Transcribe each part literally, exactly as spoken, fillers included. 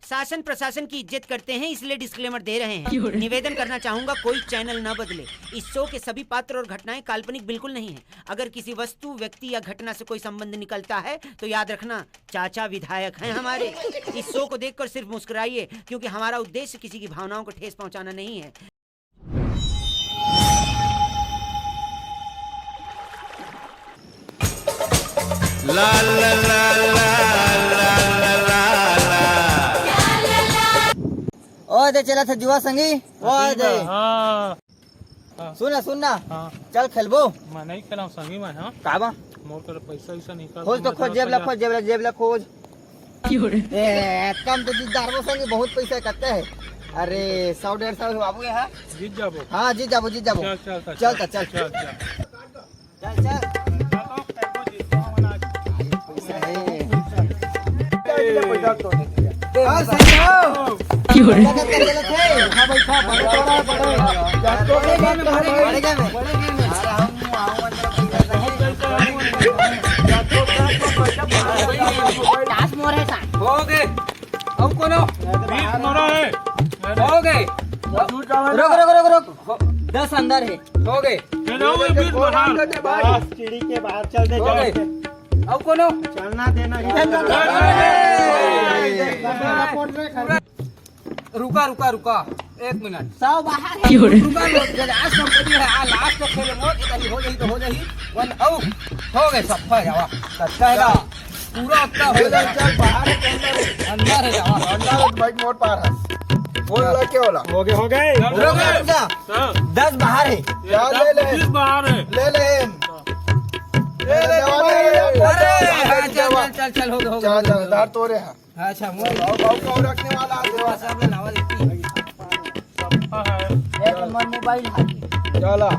शासन प्रशासन की इज्जत करते हैं, इसलिए डिस्क्लेमर दे रहे हैं। निवेदन करना चाहूंगा, कोई चैनल न बदले। इस शो के सभी पात्र और घटनाएं काल्पनिक बिल्कुल नहीं है। अगर किसी वस्तु, व्यक्ति या घटना से कोई संबंध निकलता है तो याद रखना, चाचा विधायक हैं हमारे। इस शो को देखकर सिर्फ मुस्कुराइए, क्योंकि हमारा उद्देश्य किसी की भावनाओं को ठेस पहुंचाना नहीं है। ओ दे चला था जुआ संगी, ओ दे। हाँ। हाँ। सुन ना, सुन ना। हाँ। चल खेलबो। मैं नहीं खेला संगी मैं, हाँ। का बा? मोर कर पैसा वैसा निकाल खोज तो दे, खोज, जेब ला खोज, जेब ला, जेब ला खोज। ए, कम तो जीत जाबो संगी, बहुत पैसा कत्ते है। अरे, सौ डेढ़ सौ बाबू है। जीत जाबो। हाँ, जीत जाबो, जीत जाबो। चल, चल, चल, चल, चल, चल। चल, चल। चल, चल। पैसा है। हाँ, सही हो। गलत है, गलत है। हाँ, बैठा, बड़े, बड़े, बड़े। बड़े game में, बड़े game में। बड़े game में। टास मोर है सा। हो गए। अब कोनो? बीस मोरा है। हो गए। रुक, रुक, रुक, रुक। हो, दस अंदर है। हो गए। ये लो, ये बीस बाहर। बस, चिड़ी के बाहर चल दे, हो गए। चल। अब कोनो? चलना देना ही। अरे। रुका, रुका, रुका, एक मिनट। सौ बाहर है। रुका, लोग, जब आज कंपनी है, आ लास्ट खेल मोर, इधर ही हो जाही तो हो जाही, वन आउट। हो गए, सफा जावा। कत्ता है ना? पूरा अत्ता हो गया। चल, बाहर है, अंदर है। अंदर है जावा। अंदर है, भाई, मोर पार है। बोल ला, क्या होला? हो गए, हो गए। रुक, रुक, रुक। हाँ। दस बाहर है। क्या ले ले? पच्चीस बाहर है। ले ले। ले ले, जावा, ले ले। अरे, हाँ, चल, चल, चल, चल, हो गए, हो गए, चल, हो गए। चल, दार तोरे है। अच्छा, मोर बाऊ, बाऊ, बाऊ रखने वाला है, देवा। सब लावा लेती। सफा है। एक नंबर मोबाइल हाथी। चला।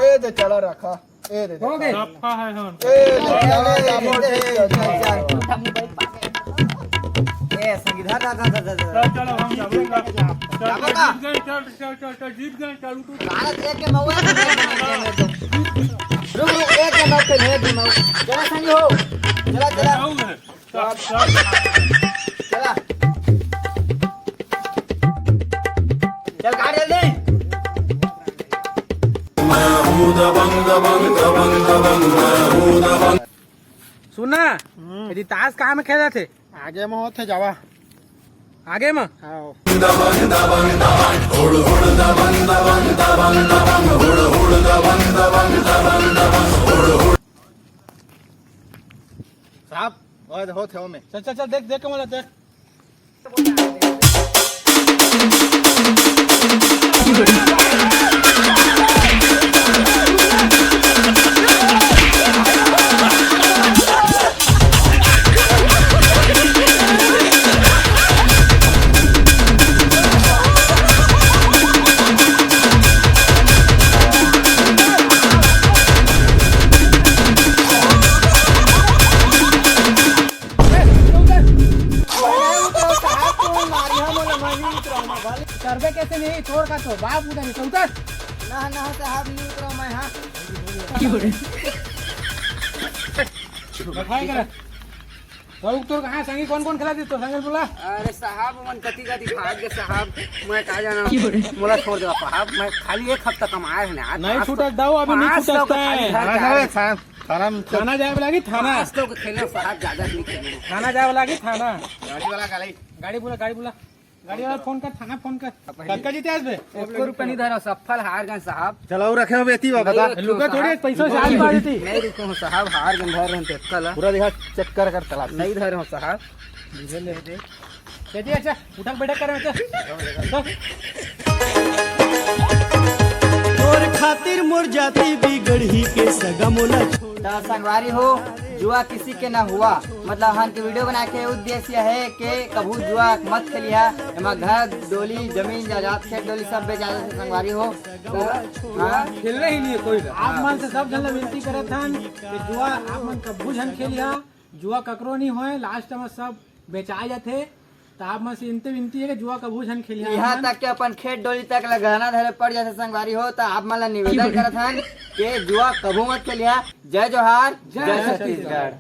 ए दे, चला रखा। ए दे, दे। हो गए। सफा है हम। ए दे, चला, ए दे, चला, ए दे, चला। ए, संगीत, धर, धर, धर, धर, धर। चल, चलो, हम जाबो। चल, चल, जाबो का? जीत गए, चल, चल, चल, चल, जीत गए, चल, उठ, उठ। भारत एक के महुआ है, रुक, रुक, एक के महुआ, एक के महुआ। चला, संगी हो। चला, चला। जाऊँ मैं। चला। चल, गाड़ी जल्दी। सुन ना, हम्म। यदि ताश कहाँ में खेलत हे? आगे में होत हे, जावा। आगे में? हाँ। साहब, ओए, होत हे ओमे। चल, चल, चल, देख, देख के मोला देख। उतरबे कैसे नहीं? तोर का तो बाप उधर ही तो उतर। ना, ना, साहब, नहीं उतरो मैं, हाँ। बैठाए कर। तो तोर कहाँ संगी कौन कौन खेला दे तो संगे बोला? अरे साहब, मन कति कति भाग गए साहब, मैं का जाना। मोला छोड़ दे साहब, मैं खाली एक हफ्ता कमाए हन यार। नहीं पाँच छूटत दाऊ, अभी नहीं पाँच सौ छूटत का खाली है। घर हाँ, का हाँ, है। थाना, थाना में चल। थाना जाए वाला की थाना। पाँच सौ का खेलना साहब, ज्यादा नहीं खेलना। थाना जाए वाला की थाना। गाड़ी वाला गाड़ी। गाड़ी बुला, गाड़ी बुला। गाड़ी वाला फोन कर, थाना फोन कर। कतका जीते आज बे? एको रुपया नहीं धरा, सफल हार गए साहब। चलाओ रखे हो बेटी बा, नहीं बता। रखे हो लुका थोड़ी साहब। पैसा से आज बाजी थी। नहीं रुके हो साहब, हार गए, धर रहे हैं तो कल। पूरा दिखा, चेक कर कर चला। नहीं धरे हो साहब। दे दे। दे दे, अच्छा, उठक बैठक कर, अच्छा। चल। तोर खातिर मोर जाति बिगड़ही के सगा मोला छोड़। त संगवारी हो, जुआ किसी के ना हुआ, मतलब हमन के वीडियो बनाए के उद्देश्य है कि कभू जुआ मत खेलिहा, एमा घर डोली, जमीन जायदाद, खेत डोली सब बेचा जाथे संगवारी हो। त, हाँ। खेलना ही नहीं है कोई। आप मन से सब झन ला विनती करत हन कि जुआ आप मन कभू झन खेलिहा, जुआ ककरो नहीं होए, लास्ट में सब बेचाए जाथे। त आप मन से इनते विनती है कि जुआ कभू झन खेलिहा। यहाँ तक के अपन खेत डोली तक ला गहना धरे पड़ जाथे संगवारी हो, त आप मन ला निवेदन करत हन कि जुआ कभू मत खेलिहा। जय जोहार, जय जय छत्तीसगढ़। छत्तीसगढ़।